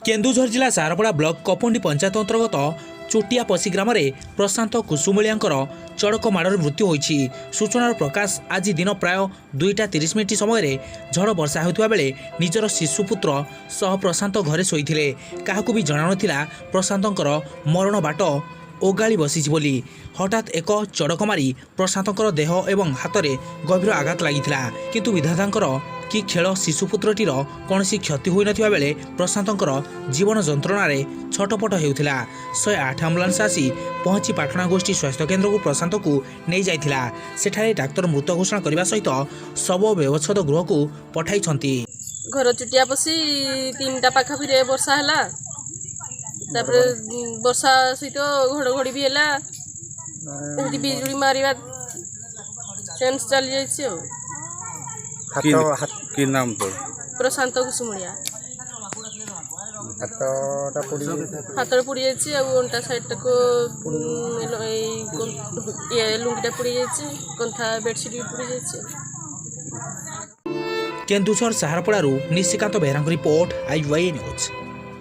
କେନ୍ଦୁଝର ଜିଲ୍ଲା ସାରପଡ଼ା ବ୍ଲକ କପୁଣ୍ଡି ପଞ୍ଚାୟତ ଅନ୍ତର୍ଗତ ଚୁଟିଆପଶି ଗ୍ରାମରେ ପ୍ରଶାନ୍ତ କୁସୁମୁଳିଆଙ୍କର ଚଡ଼କ ମାଡ଼ରେ ମୃତ୍ୟୁ ହୋଇଛି। ସୂଚନାରୁ ପ୍ରକାଶ, ଆଜି ଦିନ ପ୍ରାୟ 2ଟା 30 ମିନିଟ୍ ସମୟରେ ଝଡ଼ ବର୍ଷା ହେଉଥିବା ବେଳେ ନିଜର ଶିଶୁପୁତ୍ର ସହ ପ୍ରଶାନ୍ତ ଘରେ ଶୋଇଥିଲେ। କାହାକୁ ବି ଜଣାନଥିଲା ପ୍ରଶାନ୍ତଙ୍କର ମରଣ ବାଟ ଓଗାଳି ବସିଛି ବୋଲି। ହଠାତ୍ ଏକ ଚଡ଼କ ମାରି ପ୍ରଶାନ୍ତଙ୍କର ଦେହ ଏବଂ ହାତରେ ଗଭୀର ଆଘାତ ଲାଗିଥିଲା। କିନ୍ତୁ ବିଧାତାଙ୍କର କି ଖେଳ, ଶିଶୁପୁତ୍ରଟିର କୌଣସି କ୍ଷତି ହୋଇନଥିବା ବେଳେ ପ୍ରଶାନ୍ତଙ୍କର ଜୀବନ ଯନ୍ତ୍ରଣାରେ ଛଟପଟ ହେଉଥିଲା। 108 ଆମ୍ବୁଲାନ୍ସ ଆସି ପହଞ୍ଚି ପାଟଣା ଗୋଷ୍ଠୀ ସ୍ୱାସ୍ଥ୍ୟକେନ୍ଦ୍ରକୁ ପ୍ରଶାନ୍ତକୁ ନେଇଯାଇଥିଲା। ସେଠାରେ ଡାକ୍ତର ମୃତ ଘୋଷଣା କରିବା ସହିତ ଶବ ବ୍ୟବଚ୍ଛେଦ ଗୃହକୁ ପଠାଇଛନ୍ତି। ଘର ଚୁଟିଆ ପଶି 3ଟା ପାଖାପାଖିରେ ବର୍ଷା ହେଲା। ତାପରେ ବର୍ଷା ସହିତ ଘଡ଼ଘଡ଼ି ବି ହେଲା। ଏମିତି ବିଜୁଳି ମାରିବା ସେନ୍ସ ଚାଲି ଯାଇଛି ଆଉ। ହାତ ହାତ କି ନାମ ତୋର? ପ୍ରଶାନ୍ତ କୁସୁମୁଳିଆ। ହାତଟା ପୋଡ଼ି ହାତରେ ପୋଡ଼ି ଯାଇଛି ଆଉ ଅଣ୍ଟା ସାଇଡ଼ଟାକୁ ଏଇ ଇଏ ଲୁଙ୍ଗିଟା ପୋଡ଼ି ଯାଇଛି, କନ୍ଥା ବେଡ଼ସିଟ୍ ବି ପୋଡ଼ି ଯାଇଛି। କେନ୍ଦୁଝର ସାହାରପଡ଼ାରୁ ନିଶିକାନ୍ତ ବେହେରାଙ୍କ ରିପୋର୍ଟ, ଆଇୱାଇ ନ୍ୟୁଜ୍।